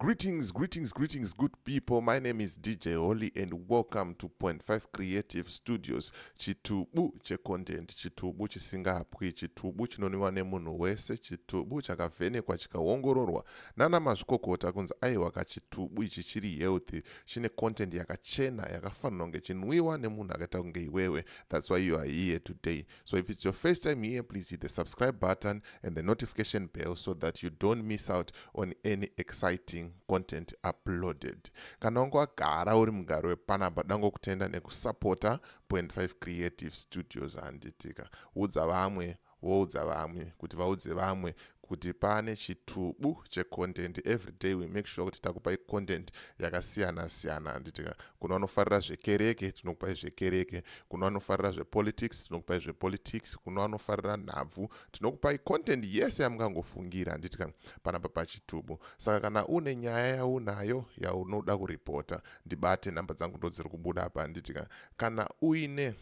Greetings, greetings, greetings, good people. My name is DJ Holly and welcome to Point 5 Creative Studios. Chitubu checontent, chitubu chisingapwi, chitubu chinonwiwa nemunhu wese, chitubu chakavhenekwa chikaongororwa nana mazvikokota kunzi aiwa kachitubu ichi chiri healthy, chine content yakachena yakafanira kunge chinwiwa nemunhu akaita kunge iwewe. That's why you are here today. So if it's your first time here, please hit the subscribe button and the notification bell so that you don't miss out on any exciting content uploaded. Kana wanga wagara uri mugari wepanapa, dangokutenda nekusapota Point 5 Creative Studios. Handitika, udza vamwe, woudza vamwe kuti vaudze vamwe kuti pane chitubu checontent. Every day we make sure kuti takupai content yakasiyana siyana. Handitika, kuna vanofarira zvekereke, tinokupai zvekereke. Kuna vanofarira zvepolitics, tinokupai zvepolitics. Kuna vanofarira nhabvu, tinokupai content yese yamungangofungira. Handitika, panapa pachitubu. Saka kana une nyaya yaunayo yaunoda kuripota, ndibate. Nhamba dzangu ndo dziri kubuda apa. Handitika, kana uine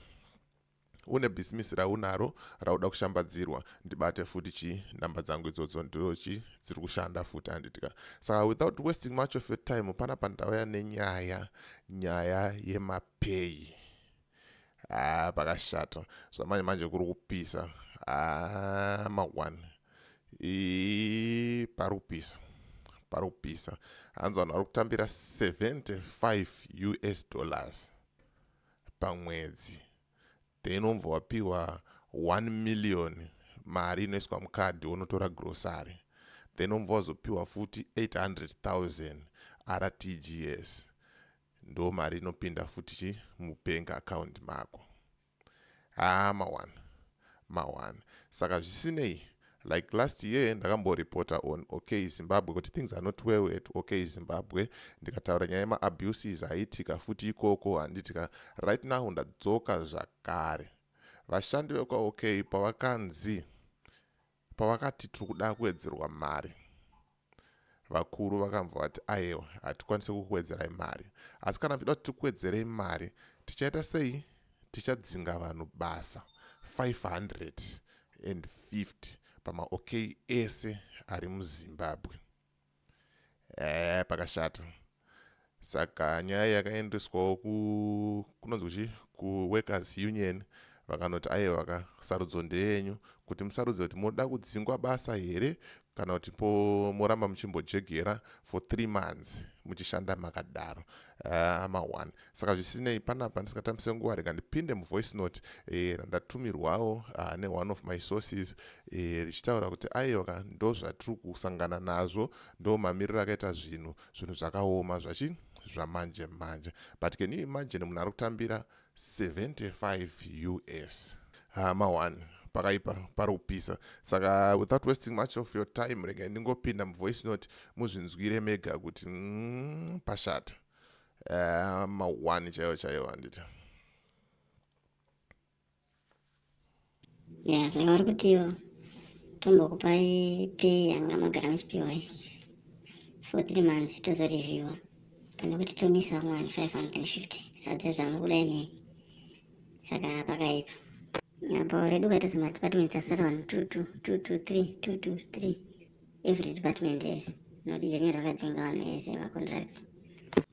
une bhisimisi raunaro rauda kushambadzirwa, ndibate futi. Chi nhamba dzangu idzodzo ndochi dziri kushanda futi. Handitika, saka without wasting much of your time, panapa ndauya nenyaya, nyaya yemapay. Ah, pakashata zvamanje manje, kuri kupisa. Ah, ma1 pari kupisa, pari kupisa. Hanzi vanhu vari kutambira 75 US dollars pamwedzi, then wobva wapiwa 1 million, mari inoiswa mukadhi, unotora grocery, then wobva wazopiwa futi 800,000 RTGS, ndo mari inopinda futi chi mubank account mako. Haa, ma1 ma1. Saka zvisinei, like last year ndakamboripota on OK Zimbabwe kuti things are not well at OK Zimbabwe. Ndikataura nyaya yemaabuses aiitika futi ikoko. Handitika, right now ndadzoka zvakare. Vashandi vekwaOK pavakanzi, pavakati tiri kuda kuwedzerwa mari, vakuru vakambva vati aiwa, hatikwanisi kukuwedzerai mari, asi kana muchida kuti tikuwedzerei mari, tichaita sei? Tichadzinga vanhu basa 550 pamaOK ese ari muZimbabwe. Pakashata. Saka nyaya yakaendeswawo kunonzi kuchi kuworkers union. Vakanoti aiwa ka, sarudzo ndeyenyu kuti musarudze kuti moda kudzingwa basa here kana kuti po moramba muchimbojegera for 3 months muchishanda makadaro. Ma1. Saka zvisinei, panapa ndisingatambise nguva, rega ndipinde muvoice note randatumirwawo neone of my sources, richitaura kuti aiwa, ndo zvatiri kusangana nazvo, ndo mamiriro akaita zvinhu. Zvinhu zvakaoma zvachi zvamanje manje. But can you imagine munhu ari kutambira 75 US? Ma1, pakaipa, pari kupisa. Saka without wasting much of your time, rega ndingopinda muvoice note muzvinzwire mega kuti pashata. Ma1 chaiwo chaiwo. Handiti? Ya, saka vari kutiwo tombokupai pay yanga magara muchipiwa for 3 months, tozoreviewa, pane kuti tomisa vamwe vanhu 550. Sadze zvamuri kudai nei? Saka pakaipa apo. Redu kaita semadepartments asara vanhu 2 2 2 2 3 2 2 3 every department ese, nokuti January vakadzinga vanhu vese macontracts.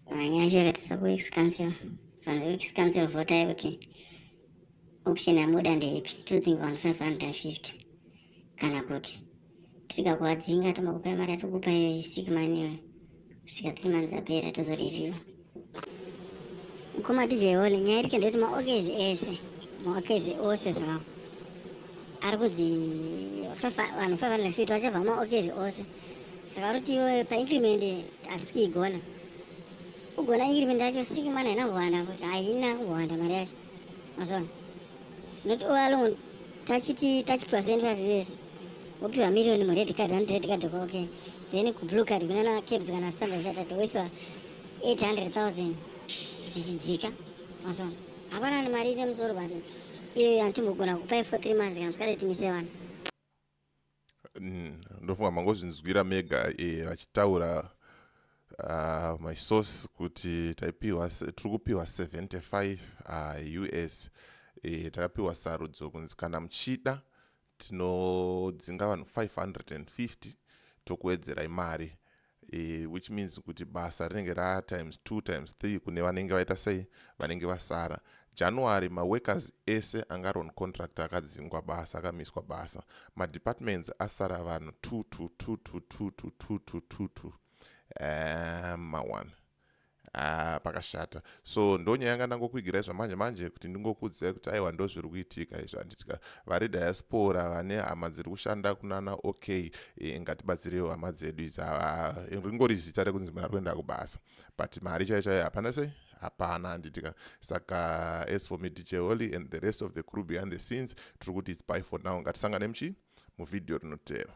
Saka nyaya yacho yakaita sekuworks council. Sanzi works council, votai kuti option yamuda ndeipi: todzinga vanhu 550 kana kuti tirika kuvadzinga, tombokupai mari yatikupai sick money kusvika 3 months apera, tozoreviewa. Mukoma DJ Ole, nyaya irike ndekuti maOKs ese, maOKs ose zvavo ari kunzi vanhu 550 vachabva maOKs ose. Saka vari kuti iwe paincrement hatisi kuigona ugona increment yacho. Sick money haina kuwanda kuti haina kuwanda mari yacho, mazvona? Not all alone tachiti tachipiwa 75 US, wopiwa miriyoni mured card, anoti red card okay, then kublue card kunana CABS kana Standard Chartered woiswa 800,000 zvichidzika, mazvona? Hapana mari ine musoro, but iyo handimbogona kupai for 3 months kana musikade timise vanhu. Ndofunga mangozvinzwira mega vachitaura my source kuti taipiwa, tiri kupiwa 75 US. Takapiwa sarudzo kunzi kana muchida tinodzinga vanhu 550, tokuwedzerai mari. Which means kuti basa rinenge ra times 2 times 3 kune vanenge vaita sei, vanenge vasara. January maworkers ese anga ari on contract akadzingwa basa, akamiswa basa. Madepartments asara vanhu 2 2 2 2 2 2 2 2 2 2 ma1. Ah, pakashata. So ndonyaya yanga ndangokuigirai zvamanje manje kuti ndingokuudzai kuti aiwa, ndo zviri kuitika izvi, handitika? Vari diaspora vane hama dziri kushanda kunana OK, ngatibatsirewo hama dzedu idzi. Ringori zita rekunzi munhu ari kuenda kubasa, but mari chaiyo chaiyo hapana sei, hapana, handitika? Saka as for me, DJ Holly, and the rest of the crew behind the scenes, tiri kuti it's bye for now. Ngatisangane muchi muvhidhiyo rinotevera.